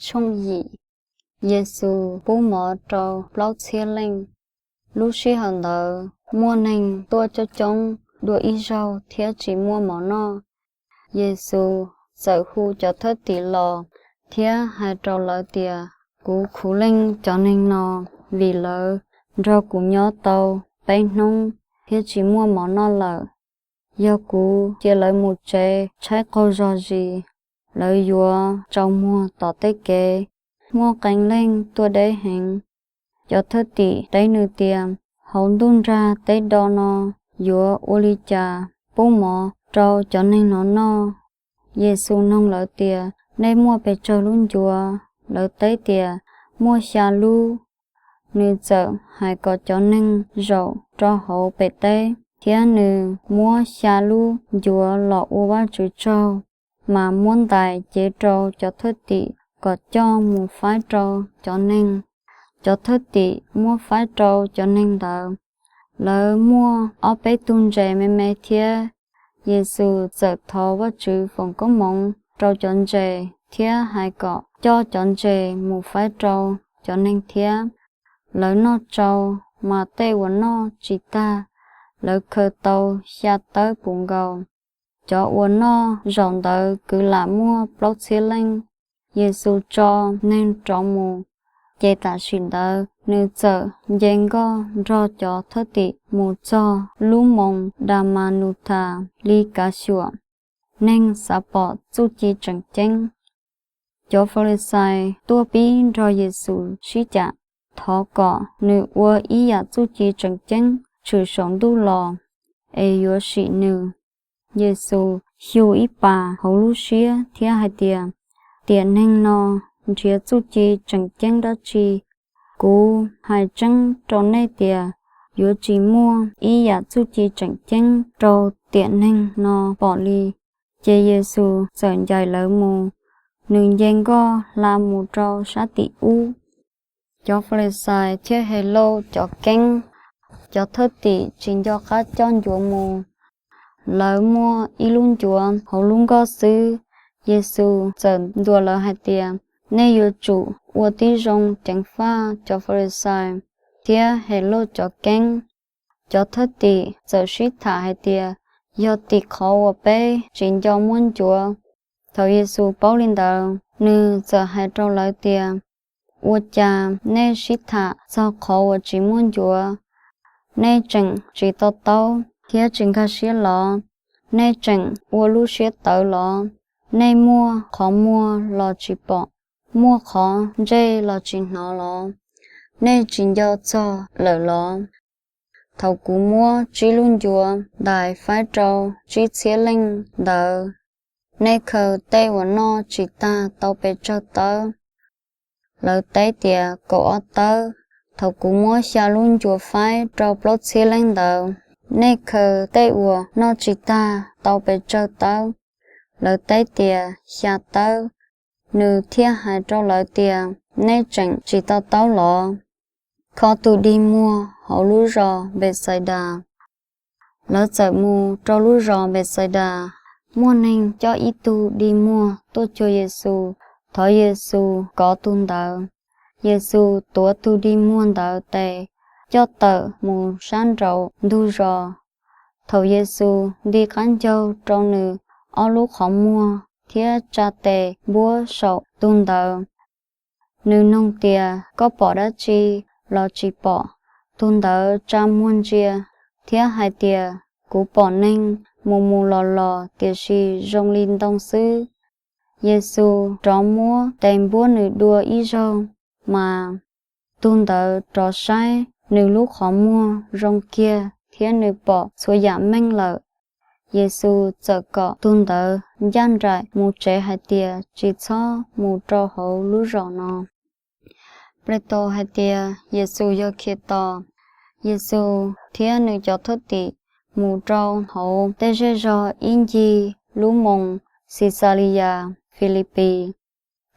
Tshooj yim. Yexus pub mov rau plaub txhiab leej. Lub sij hawm ntawd muaj neeg tuaj coob coob dua ib zaug thiab tsis muaj mov noj. Yexus txawm hu cov thwj tim los thiab hais rau lawv tias, Kuv khuv leej cov neeg no, vim lawv nrog kuv nyob tau peb hnub thiab tsis muaj mov noj lawm. Yog kuv cia lawv mus tsev tshaib qaug zog zis, lawv yuav tsaus muag tom tej kev. Muaj qee leej tuaj deb heev. Cov thwj tim teb nws tias, Hauv ntuj nrag teb do no yuav ua li cas pub mov rau cov neeg no noj? Yexus noog lawv tias, Nej muaj pes tsawg lub ncuav? Lawv teb tias, Muaj xya lub. Nws txawm hais kom cov neeg zaum rau hauv pem teb, thiab nws muab xya lub ncuav los ua Vajtswv tsaug, mas muab ntais cev rau cov thwj tim kom coj mus faib rau cov neeg. Cov thwj tim muab faib rau cov neeg ntawd, lawv muaj ob peb tug ntses me me thiab. Yexus txawm thov Vajtswv foom koob hmoov rau cov ntses thiab hais kom coj cov ntses mus faib rau cov neeg thiab. Lawv noj tsau, mas tej uas noj tsis tag, lawv khaws tau xya tawb puv nkaus. Cov uas noj zaum ntawd kwv lam muaj plaub txhiab leej. Yexus tso neeg rov mus, ces tam sim ntawd nws txawm nce nkoj nrog cov thwj tim mus txog lub moos Damanuthas li kav xyuam. Neeg xav pom txuj ci tseem ceeb. Cov Falixais tuaj pib nrog Yexus sib cam, thov kom nws ua ib yam txuj ci tseem ceeb tshwm saum ntuj los, es yuav sim nws. Yexus xyu ib pas hauv lub siab thiab hais tias, Tiam neeg no nrhiav txuj ci tseem ceeb dab tsi? Kuv hais tseeb rau nej tias, yuav tsis muaj ib yam txuj ci tseem ceeb rau tiam neeg no pom li. Ces Yexus txawm ncaim lawv mus, nws nce nkoj hla mus rau sab tim ub. Cov Falixais thiab Helauj cov keeb. Cov thwj tim tsis nco qab coj ncuav mus, lawv muaj ib lub ncuav hauv lub nkoj xwb. Yexus txawm ntuas lawv hais tias, Nej yuav tsum ua tib zoo ceev faj cov Falixais thiab Helauj cov keeb. Cov thwj tim txawm sib tham hais tias, Yog tim qhov uas peb tsis nco muab ncuav. Thaum Yexus paub li ntawd, nws txawm hais rau lawv tias, Ua cas nej sib tham txog qhov uas tsis muaj ncuav? Nej tseem tsis to taub thiab tsis nkag siab los? Nej tseem ua lub siab tawv los? Nej muaj qhov muag los tsis pom, muaj qhov ntsej los tsis hnov los? Nej tsis nco txog lawm los? Thaum kuv muab tsib lub ncuav ntais faib rau tsib txhiab leej ntawd, nej khaws tej uas noj tsis tag tau pes tsawg tawb? Lawv teb tias, Kaum ob tawb. Thaum kuv muab xya lub ncuav faib rau plaub txhiab leej ntawd, nej khaws tej uas noj tsis tag tau pes tsawg tawb? Lawv teb tias, Xya tawb. Nws thiaj hais rau lawv tias, Nej tseem tsis to taub los? Kho tus dig muag hauv lub zos Npexaidas. Lawv txawm mus rau lub zos Npexaidas. Muaj neeg coj ib tug dig muag tuaj cuag Yexus, thov Yexus kov tus ntawd. Yexus tuav tus dig muag ntawd tes, coj tawm mus sab nraum ntug zos. Thaum Yexus nti qab ncaug rau nws ob lub qhov muag thiab tsa tes npuab saum tus ntawd, nws noog tias, Koj pom dab tsi los tsis pom? Tus ntawd tsa muag ntsia thiab hais tias, Kuv pom neeg mus mus los los, tiam sis zoo li ntoo xwb. Yexus rov muab tes npuab nws dua ib zaug, mas tus ntawd rov saib nws lub qhov muag zoo kiag thiab nws pom txhua yam meej lawm. Yexus txawm kom tus ntawd ncaj nraim mus tsev hais tias, Tsis txhob mus rau hauv lub zos no. Platus hais tias Yexus yog Khiatos. Yexus thiab nws cov thwj tim mus rau hauv tej zej zog ib ncig lub moos Xixaliyas Filipis.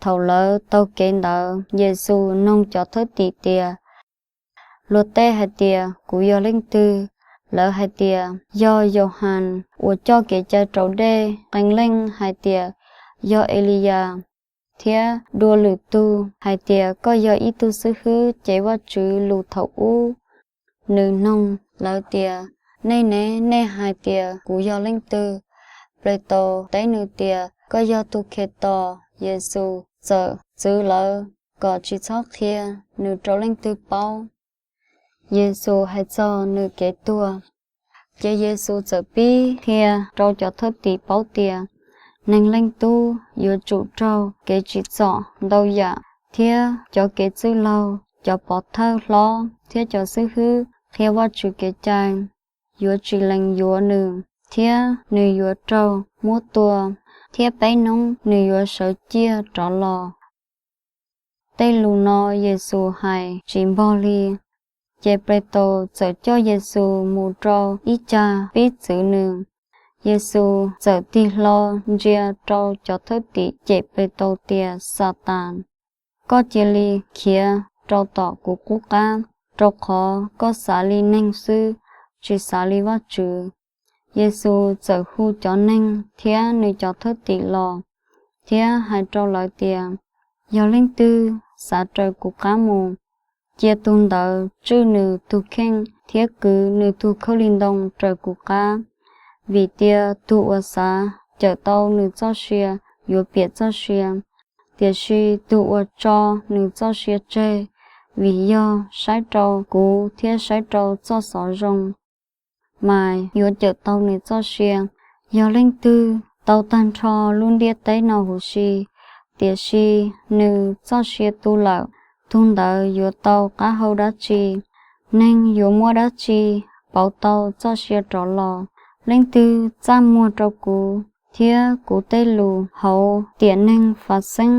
Thaum lawv taug kev ntawd, Yexus noog cov thwj tim tias, Luag tej hais tias kuv yog leej twg? Lawv hais tias, Yog Yauhas uas coj kev cai raus dej. Qee leej hais tias, Yog Eliyas. thiab dua lwm tus hais tias, Koj yog ib tug xib hwb cev Vajtswv lus thaum ub. Nws nug lawv tias, Nej ne, nej hais tias kuv yog leej twg? Petus teb nws tias, Koj yog tus Khetos. Yexus txawm txwv lawv kom tsis txhob qhia nws rau leej twg paub. Yexus hais txog nws kev tuag. Ces Yexus txawm pib qhia rau cov thwj tim paub tias Neeg Leej Tub yuav tsum raug kev tsim txom ntau yam, thiab cov kev txwj laug, cov pov thawj hlob thiab cov xib hwb qhia Vajtswv kev cai yuav tsis lees yuav nws, thiab nws yuav raug muab tua, thiab peb hnub nws yuav sawv ciaj rov los. Tej lus no Yexus hais tsis npog li. Ces Petus txawm coj Yexus mus rau ib cag pib txwv nws. Yexus txawm tig hlo ntsia rau cov thwj tim cem Petus tias, Xatas, koj cia li khiav rau tom kuv qub qab, rau qhov koj xav li neeg xwb, tsis xav li Vajtswv. Yexus txawm hu cov neeg thiab nws cov thwj tim los, thiab hais rau lawv tias, Yog leej twg xav raws kuv qab mus, cia tus ntawd tswj nws tus kheej thiab kwv nws tus khaub lig ntoo raws kuv qab. Vim tias tus uas xav cawm tau nws txoj sia yuav piam txoj sia, tiam sis tus uas tso nws txoj sia tseg vim yog saib rau kuv thiab saib rau txoj xov zoo, mas yuav cawm tau nws txoj sia. Yog leej twg tau tag nrho lub ntiaj teb no huv si, tiam sis nws txoj sia tu lawm, tus ntawd yuav tau qab hau dab tsi? Neeg yuav muab dab tsi pauv tau txoj sia rov los? Leej twg txaj muag rau kuv thiab kuv tej lus hauv tiam neeg fav xeeb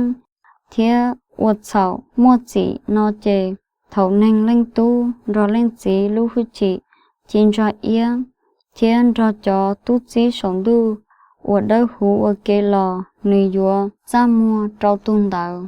thiab ua txhaum muaj txim no ces, thaum Neeg Leej Tub nrog Leej Txiv lub hwj chim ci ntsa iab thiab nrog cov tub txib saum ntuj uas dawb huv ua ke los, nws yuav txaj muag rau tus ntawd.